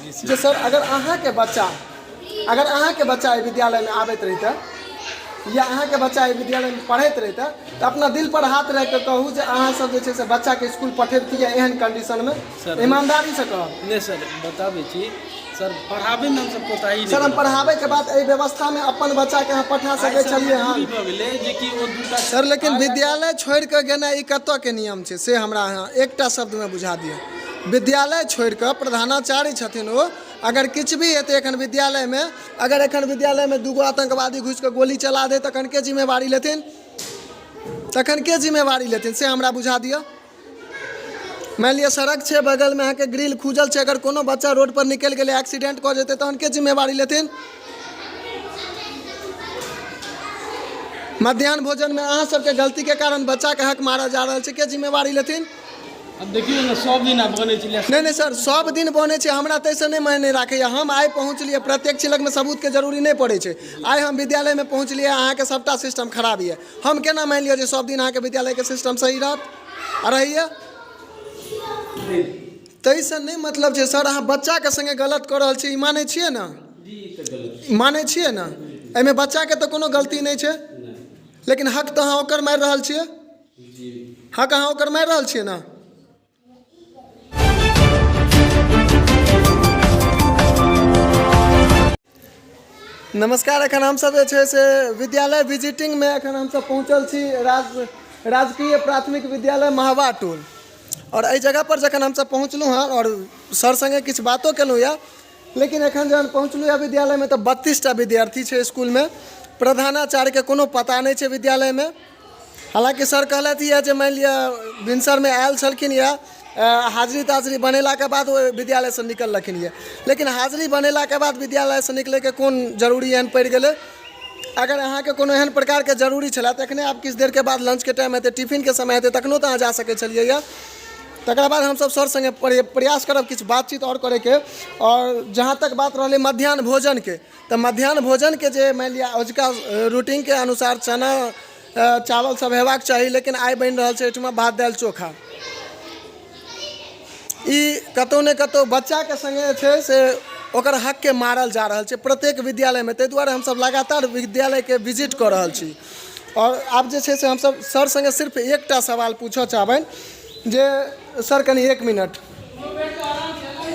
जे सर अगर अहाँके बच्चा अगर अहाँके बच्चा एहि विद्यालयमे आबैत रहितै या अहाँके बच्चा एहि विद्यालयमे पढ़ैत रहितै तऽ अपना दिल पर हाथ राखि कऽ कहू जे अहाँ सब जे छै से बच्चाके इसकुल पठेबतियै एहन कंडीशनमे? सर ईमानदारीसँ कहब। नहि सर, बताबै छी सर, पढ़ाबैमे हमसब कोताही नहि सर, हम करब। पढ़ाबैके बाद एहि व्यवस्थामे अपन बच्चाके अहाँ पठा आइ सकै सर छलियै हन? मजबूरी भऽ गेलै जेकि ओ दूटा सर, लेकिन आइ विद्यालय छोड़ि कऽ गेनाइ ई कतऽके नियम छै से हमरा अहाँ एकटा शब्दमे बुझा दिअ। विद्यालय छोड़ि कऽ प्रधानाचार्य छथिन ओ, अगर किछु भी हेतै एखन विद्यालयमे, अगर एखन विद्यालयमे दूगो आतंकवादी घुसि कऽ गोली चला दे तखन के जिम्मेवारी लेथिन? तखन के जिम्मेवारी लेथिन से हमरा बुझा दिअ। मानि लिअ सड़क छै बगलमे अहाँके ग्रिल खुजल छै, अगर कोनो बच्चा रोड पर निकलि गेलै, एक्सीडेंट कऽ जेतै, तहन के जिम्मेवारी लेथिन? मध्याह्न भोजनमे अहाँ सबके गलतीके कारण बच्चाके हक मारल जा रहल छै, के जिम्मेवारी लेथिन? आब देखियौ ने, सब दिन आब बनै छलै। नहि नहि सर, सब दिन बनै छै, हमरा ताहिसँ नहि मायने राखैए। हम आइ पहुँचलियै, प्रत्यक्ष लगमे सबूतके जरूरी नहि पड़ै छै। आइ हम विद्यालयमे पहुँचलियै, अहाँके सभटा सिस्टम खराब यऽ। हम केना मानि लिअ जे सब दिन अहाँके विद्यालयके सिस्टम सही रहत आ रहैए? ताहिसँ नहि मतलब छै सर, अहाँ बच्चाके सङ्गे गलत कऽ रहल छी, ई मानै छियै ने? मानै छियै ने? एहिमे बच्चाके तऽ कोनो गलती नहि छै, लेकिन हक तऽ अहाँ ओकर मारि रहल छियै। हक अहाँ ओकर मारि रहल छियै ने? नमस्कार, एखन हमसब जे छै से विद्यालय विजिटिंगमे एखन हमसब पहुँचल छी राजकीय प्राथमिक विद्यालय महवा टोल। आओर एहि जगहपर जखन हमसब पहुँचलहुँ हँ आओर सर सङ्गे किछु बातो केलहुँ यऽ, लेकिन एखन जहन पहुँचलहुँ यऽ विद्यालयमे तऽ 32टा विद्यार्थी छै इसकुलमे। प्रधानाचार्यके कोनो पता नहि छै विद्यालयमे। हालाँकि सर कहलथि यऽ जे मानि लिअ भिनसरमे आयल छलखिन यऽ, हाजरी ताजरी बनेलाके बाद ओ विद्यालयसँ निकललखिन यऽ, लेकिन हाजरी बनेलाके बाद विद्यालयसँ निकलैके कोन जरूरी एहन पड़ि गेलै? अगर अहाँके कोनो एहन प्रकारके जरूरी छलै तऽ एखने आब किछु देरके बाद लंचके टाइम हेतै, टिफिनके समय हेतै, तखनो तऽ अहाँ जा सकै छलियै यऽ। तकरा बाद हमसब सर सङ्गे प्रयास करब किछु बातचीत आओर करैके। आओर जहाँ तक बात रहलै मध्याह्न भोजनके, तऽ मध्याह्न भोजनके जे मानि लिअ अजुका रूटीनके अनुसार चना चावल सब हेबाक चाही, लेकिन आइ बनि रहल छै एहिठुमा भात दालि चोखा। ई कतहु ने कतहु बच्चाके सङ्गे जे छै से ओकर हकके मारल जा रहल छै प्रत्येक विद्यालयमे। ताहि दुआरे हमसब लगातार विद्यालयके विजिट कऽ रहल छी। आओर आब जे छै से हमसब सर सङ्गे सिर्फ एकटा सवाल पूछऽ चाहबनि जे सर कनि एक मिनट,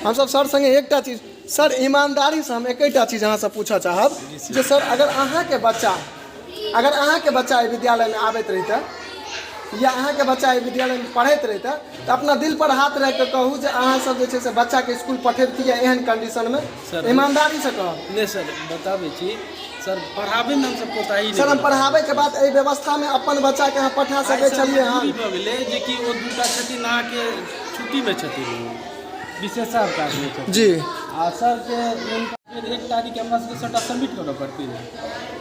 हमसब सर सङ्गे एकटा चीज सर ईमानदारीसँ हम एकेटा चीज अहाँसँ पूछऽ चाहब जे सर अगर अहाँके बच्चा अगर अहाँके बच्चा एहि विद्यालयमे आबैत रहितै या अहाँके बच्चा एहि विद्यालयमे पढ़ैत रहितै तऽ अपना दिल पर हाथ राखि कऽ कहू जे अहाँ सब जे छै से बच्चाके इसकुल पठेबतियै एहन कंडीशनमे? सर ईमानदारीसँ कहब। नहि सर, बताबै छी सर, पढ़ाबैमे हमसब कोताही नहि सर, हम करब। पढ़ाबैके बाद एहि व्यवस्थामे अपन बच्चाके अहाँ पठा आइ सकै सर छलियै मजबूरी हन? भऽ गेलै जेकि ओ दूटा छथिन अहाँके छुट्टीमे छथिन, विशेषावकाशमे छथिन जी। आ सरके हुनका फेर 1 तारीखके हमरा सबके सबटा सबमिट करऽ पड़तै,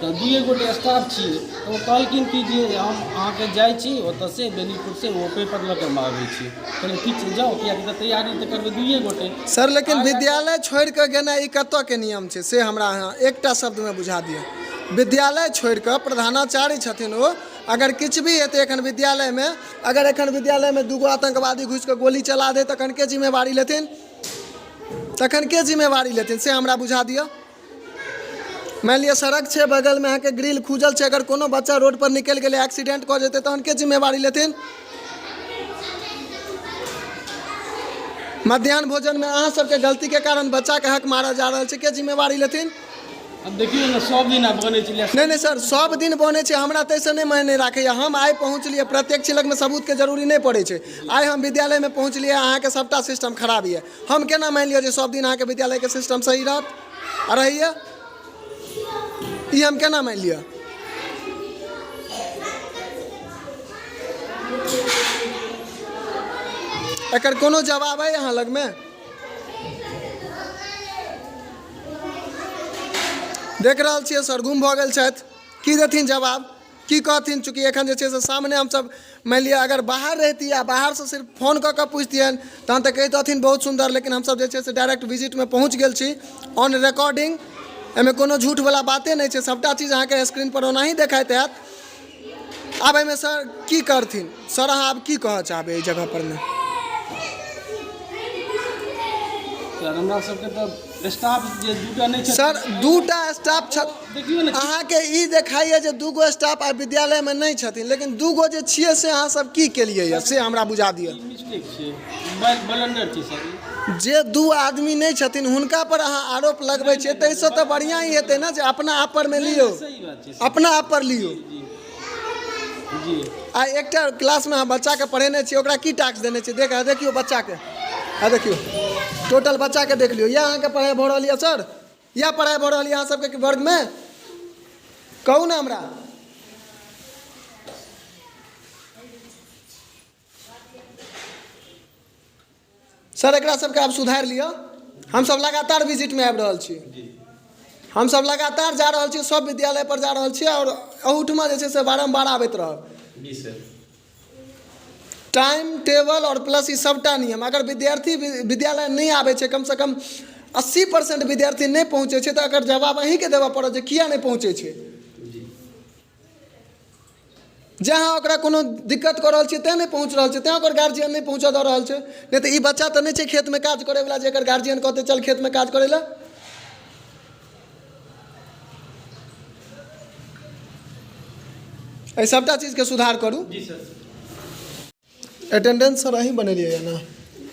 तऽ दुइए गोटे स्टाफ छियै, तऽ ओ कहलखिन कि जे हम अहाँके जाइ छी ओतऽसँ बेनीपुरसँ ओ पेपर लऽ कऽ हम आबै छी। कहलियै ठीक छै जाउ, किएकि तऽ तैयारी तऽ करबै दुइए गोटे। सर, लेकिन विद्यालय छोड़ि कऽ गेनाइ ई कतऽके नियम छै से हमरा अहाँ एकटा शब्दमे बुझा दिअ। विद्यालय छोड़ि कऽ प्रधानाचार्य छथिन ओ, अगर किछु भी हेतै एखन विद्यालयमे, अगर एखन विद्यालयमे दूगो आतंकवादी घुसि कऽ गोली चला दे तखन के जिम्मेवारी लेथिन? तखन के जिम्मेवारी लेथिन से हमरा बुझा दिअ। मानि लिअ सड़क छै बगलमे अहाँके ग्रिल खुजल छै, अगर कोनो बच्चा रोड पर निकलि गेलै, एक्सीडेंट कऽ जेतै, तहन के जिम्मेवारी लेथिन? मध्याह्न भोजनमे अहाँ सबके गलतीके कारण बच्चाके हक मारल जा रहल छै, के जिम्मेवारी लेथिन? आब देखियौ ने, सब दिन आब बनै छलै। नहि नहि सर, सब दिन बनै छै, हमरा ताहिसँ नहि मायने राखैए। हम आइ पहुँचलियै, प्रत्यक्ष लगमे सबूतके जरूरी नहि पड़ै छै। आइ हम विद्यालयमे पहुँचलियै, अहाँके सभटा सिस्टम खराब यऽ। हम केना मानि लिअ जे सब दिन अहाँके विद्यालयके सिस्टम सही रहत आ रहैए? ई हम केना मानि लिअ? एकर कोनो जवाब अइ अहाँ लगमे? देख रहल छियै सर गुम भऽ गेल छथि, की देथिन जवाब, की कहथिन? चूँकि एखन जे छै से सामने हमसब मानि लिअ अगर बाहर रहितियै आ बाहरसँ सिर्फ फोन कऽ कऽ पुछतियनि तहन तऽ कहितथिन बहुत सुन्दर, लेकिन हमसब जे छै से डायरेक्ट विजिटमे पहुँच गेल छी ऑन रिकॉर्डिंग। एहिमे कोनो झूठवला बाते नहि छै, सभटा चीज अहाँके स्क्रीनपर ओनाही देखाइत हैत। आब एहिमे सर की करथिन? सर, अहाँ आब की कहऽ चाहबै एहि जगहपर मे? सर हमरा सबके तऽ स्टाफ जे दूटा नहि छथिन। सर दूटा स्टाफ छथि। देखियौ ने। अहाँके ई देखाइए जे दूगो स्टाफ आइ विद्यालयमे नहि छथिन, लेकिन दूगो जे छियै से अहाँ सब की केलियै यऽ से हमरा बुझा दिअ। ई मिस्टेक छै, बलंडर छै सर ई। जे दू आदमी नहि छथिन हुनका पर अहाँ आरोप लगबै छियै, ताहिसँ तऽ बढ़िआँ ई हेतै ने जे अपना आप पर मे लियौ। सही बात छै। अपना आप पर लियौ। जी जी। आ एकटा क्लासमे अहाँ बच्चाके पढ़ेने छियै, ओकरा की टास्क देने छियै? देखियौ बच्चाके, आ देखियौ टोटल बच्चाके देख लियौ। इएह अहाँके पढ़ाइ भऽ रहल यऽ सर? इएह पढ़ाइ भऽ रहल यऽ अहाँ सबके वर्गमे? कहू ने हमरा। सर एकरा सबके आब सुधारि लिअ। हमसब लगातार विजिटमे आबि रहल छी, हमसब लगातार जा रहल छी, सब विद्यालय पर जा रहल छी आओर एहूठमा जे छै से बारम्बार आबैत रहब। जी सर। टाइम टेबल आओर प्लस ई सबटा नियम, अगर विद्यार्थी विद्यालय नहि आबै छै, कमसँ कम 80% विद्यार्थी नहि पहुँचै छै, तऽ एकर जवाब अहीँके देबऽ पड़त जे किया नहि पहुँचै छै। जे अहाँ ओकरा कोनो दिक्कत कऽ रहल छियै तेँ नहि पहुँच रहल छै, तेँ ओकर गार्जियन नहि पहुँचऽ दऽ रहल छै। नहि तऽ ई बच्चा तऽ नहि छै खेतमे काज करैवला जे एकर गार्जियन कहतै चल खेतमे काज करै लए। एहि सभटा चीजके सुधार करू। जी सर। अटेंडेंस सर अहीं बनेलियै यऽ ने?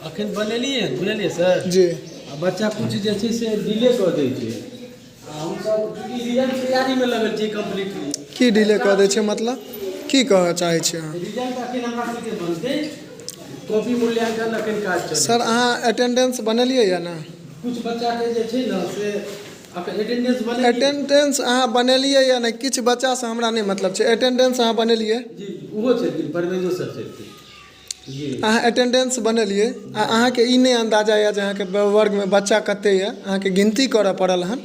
अखन बनेलियै हन, बुझलियै सर। जी। आ बच्चा किछु जे छै से डिले कऽ दै छै, आ हमसभ चूँकि रिजल्ट तैयारीमे लगल छियै कम्प्लीटली। की डिले कऽ दै छै मतलब? की कहऽ चाहै छियै अहाँ? रिजल्ट अखन हमरा सबके बनतै, कॉपी मूल्यांकन अखन काज चलै। सर अहाँ अटेंडेंस बनेलियै यऽ ने? किछु बच्चाके जे छै ने से अखन अटेंडेंस बनेलियै। अटेंडेंस अहाँ बनेलियै या नहि? किछु बच्चासँ हमरा नहि मतलब छै, अटेंडेंस अहाँ बनेलियै? जी, ओहो छलखिन, परवेजो सर छलखिन जी। अहाँ अटेंडेंस बनेलियै आ अहाँके ई नहि अन्दाजा यऽ जे अहाँके वर्गमे बच्चा कते यऽ, अहाँके गिनती करऽ पड़ल हन।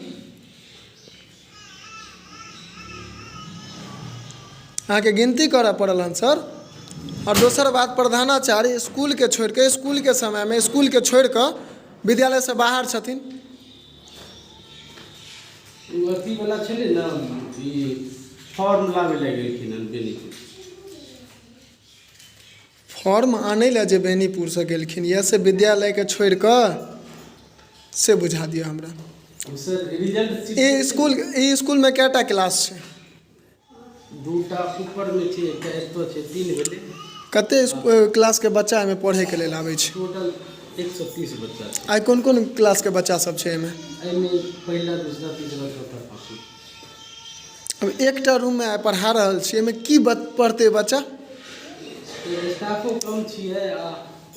अहाँके गिनती करऽ पड़ल हन सर। आओर दोसर बात, प्रधानाचार्य इसकुलके छोड़ि कऽ, इसकुलके समयमे इसकुलके छोड़ि कऽ विद्यालयसँ बाहर छथिन। ओ अथीवला छलै ने, ई फॉर्म लाबै लए गेलखिन हन बेनीपुर। फॉर्म आनै लए जे बेनीपुरसँ गेलखिन यऽ से विद्यालयके छोड़ि कऽ, से बुझा दिअ हमरा। सर रिजल्ट ई इसकुल, ई इसकुलमे कएटा क्लास छै? दूटा ऊपरमे छै, एकटा एतऽ छै, तीन भेलै। कते क्लासके बच्चा एहिमे पढ़ैके लेल आबै छै? टोटल 130 बच्चा छै। आइ कोन कोन क्लासके बच्चा सब छै एहिमे? एहिमे पहिला, दूसरा, तीसरा, चौथा, पाँचमा। अब एकटा रूममे आइ पढ़ा रहल छी, एहिमे की पढ़तै बच्चा? स्टाफो कम छियै आ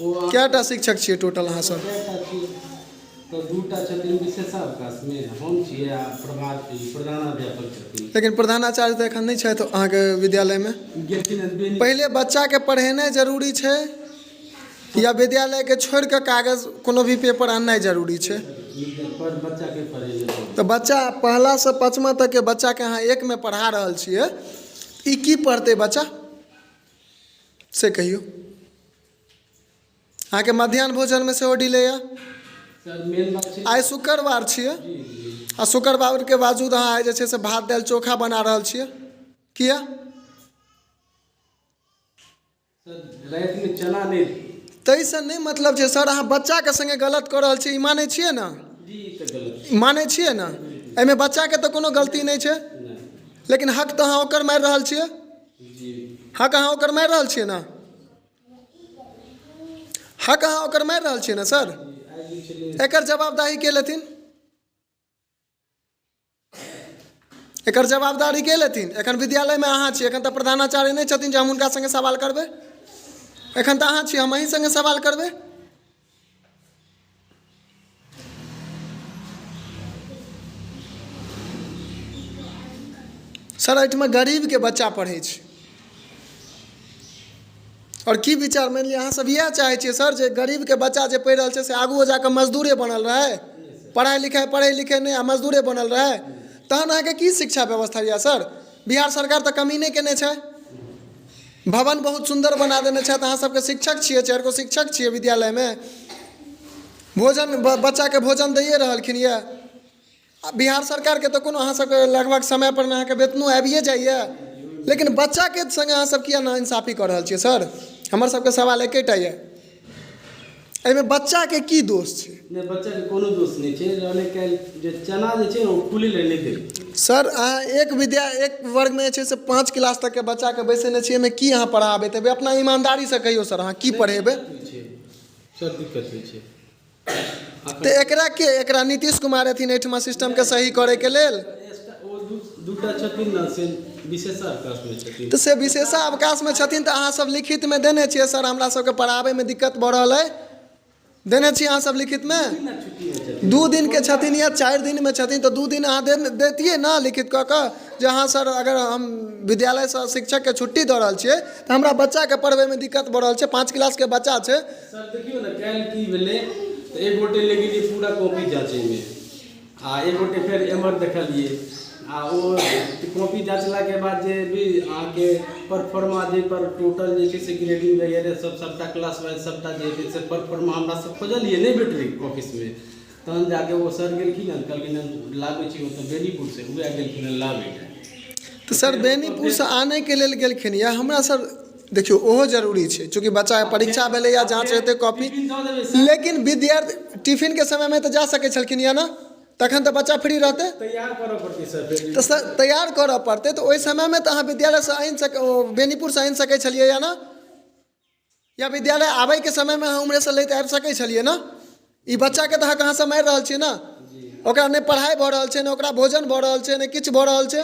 ओ कएटा शिक्षक छियै टोटल अहाँ सब? चारिटा छियै, तऽ दूटा छथिन विशेषावकाशमे, हम छियै आ प्रभात प्रधानाध्यापक छथिन। लेकिन प्रधानाचार्य तऽ एखन नहि छथि अहाँके विद्यालयमे। गेलखिन हन बेनी। पहिले बच्चाके पढ़ेनाइ जरूरी छै या विद्यालयके छोड़ि कऽ कागज कोनो भी पेपर अननाइ जरूरी छै? पर बच्चाके पढ़ेनाइ। तऽ बच्चा पहलासँ पाँचमा तकके बच्चाके अहाँ एकमे पढ़ा रहल छियै, ई की पढ़तै बच्चा से कहियौ। अहाँके मध्याह्न भोजनमे सेहो डिले यऽ। सर मेन बात छै, आइ शुक्रवार छियै जी जी। आ शुक्रवारके बावजूद अहाँ आइ जे छै से भात दालि चोखा बना रहल छियै, किया? सर रातिमे चना नहि। ताहिसँ नहि मतलब छै सर, अहाँ बच्चाके सङ्गे गलत कऽ रहल छियै, ई मानै छियै ने? जी, ई तऽ गलत मानै छियै ने? एहिमे बच्चाके तऽ कोनो गलती नहि छै, नहि, लेकिन हक तऽ अहाँ ओकर मारि रहल छियै। जी। हक अहाँ ओकर मारि रहल छियै ने? हक अहाँ ओकर मारि रहल छियै ने सर? आइ जे छलै। एकर जवाबदाही के लेथिन? एकर जवाबदारी के लेथिन? एखन विद्यालयमे अहाँ छी, एखन तऽ प्रधानाचार्य नहि छथिन जे हम हुनका सङ्गे सवाल करबै। एखन तऽ अहाँ छी, हम अहीं सङ्गे सवाल करबै। सर एहिठमा गरीबके बच्चा पढ़ै छै, आओर की विचार मानि लिअ अहाँ सब इएह चाहै छियै सर जे गरीबके बच्चा जे पढ़ि रहल छै से आगुओ जाकऽ मजदूरे बनल रहै, पढ़ाइ लिखाइ पढ़ै लिखै नहि आ मजदूरे बनल रहै? तहन अहाँके की शिक्षा व्यवस्था यऽ सर? बिहार सरकार तऽ कमी नहि केने छै, भवन बहुत सुन्दर बना देने छथि। अहाँ सबके शिक्षक छियै, चारि गो शिक्षक छियै विद्यालयमे, भोजन बच्चाके भोजन दैए रहलखिन यऽ। आ बिहार सरकारके तऽ कोनो अहाँ सबके लगभग समयपर मे अहाँके वेतनो आबिए जाइए, लेकिन बच्चाके सङ्गे अहाँ सब किया नाइंसाफी कऽ रहल छियै सर? हमर सबके सवाल एकेटा यऽ। एहिमे बच्चाके की दोष छै? नहि, बच्चाके कोनो दोष नहि छै। रहलै काल्हि जे चना जे छै ने, ओ फूलै लए नहि देलकै। सर, अहाँ एक विद्या एक वर्गमे जे छै से 5 क्लास तकके बच्चाके बैसेने छियै, एहिमे की अहाँ पढ़ाबैत हेबै? अपना ईमानदारीसँ कहियौ सर, अहाँ की पढ़ेबै? होइ छै सर, दिक्कत होइ छै। तऽ एकरा के एकरा नीतीश कुमार एथिन एहिठमा सिस्टमके सही करैके लेल? ओ दूटा छथिन ने, से विशेष अवकाशमे छथिन। तऽ से विशेषा अवकाशमे छथिन, तऽ अहाँ सब लिखितमे देने छियै सर, हमरा सबके पढ़ाबैमे दिक्कत भऽ रहल अइ? देने छियै अहाँ सब लिखितमे? छुट्टीमे छथिन। 2 दिनके छथिन या 4 दिनमे छथिन, तऽ 2 दिन अहाँ दैतियै ने लिखित कऽ कऽ जे अहाँ सर, अगर हम विद्यालयसँ शिक्षकके छुट्टी दऽ रहल छियै तऽ हमरा बच्चाके पढ़बैमे दिक्कत भऽ रहल छै, 5 क्लासके बच्चा छै। सर, देखियौ ने, काल्हि की भेलै तऽ एक गोटे ले गेलियै पूरा कॉपी जाँचैमे आ एक गोटे फेर एम्हर देखलियै आ ओ कॉपी जाँचलाके बाद जे भी अहाँके परफॉर्मा जाहि पर टोटल जे छै से ग्रेडिंग वगैरह सब सबटा क्लास वाइज सबटा जे छै से परफॉर्मा हमरा सब खोजलियै, नहि भेटलै ऑफिसमे। तहन जाके ओ सर गेलखिन हन, कहलखिन हन लाबै छी ओतऽ बेनीपुरसँ, उएह गेलखिन हन लाबै लए। तऽ सर, बेनीपुरसँ आनैके लेल गेलखिन या हमरा सर, देखियौ, ओहो जरूरी छै, चूँकि बच्चाके परीक्षा भेलै या जाँच हेतै कॉपी। टिफिन दऽ देबै सर। लेकिन विद्यार्थी टिफिनके समयमे तऽ जा सकै छलखिन या ने? तखन तऽ बच्चा फ्री रहतै। तैयार करऽ पड़तै सर फेर। तऽ सर, तैयार करऽ पड़तै तऽ ओहि समयमे तऽ अहाँ विद्यालयसँ आनि सक ओ बेनीपुरसँ आनि सकै छलियै या ने? या विद्यालय आबैके समयमे अहाँ उम्हरेसँ लैत आबि सकै छलियै ने? ई बच्चाके तऽ अहाँ कहाँसँ मारि रहल छियै ने? ओकरा नहि पढ़ाइ भऽ रहल छै, नहि ओकरा भोजन भऽ रहल छै, नहि किछु भऽ रहल छै।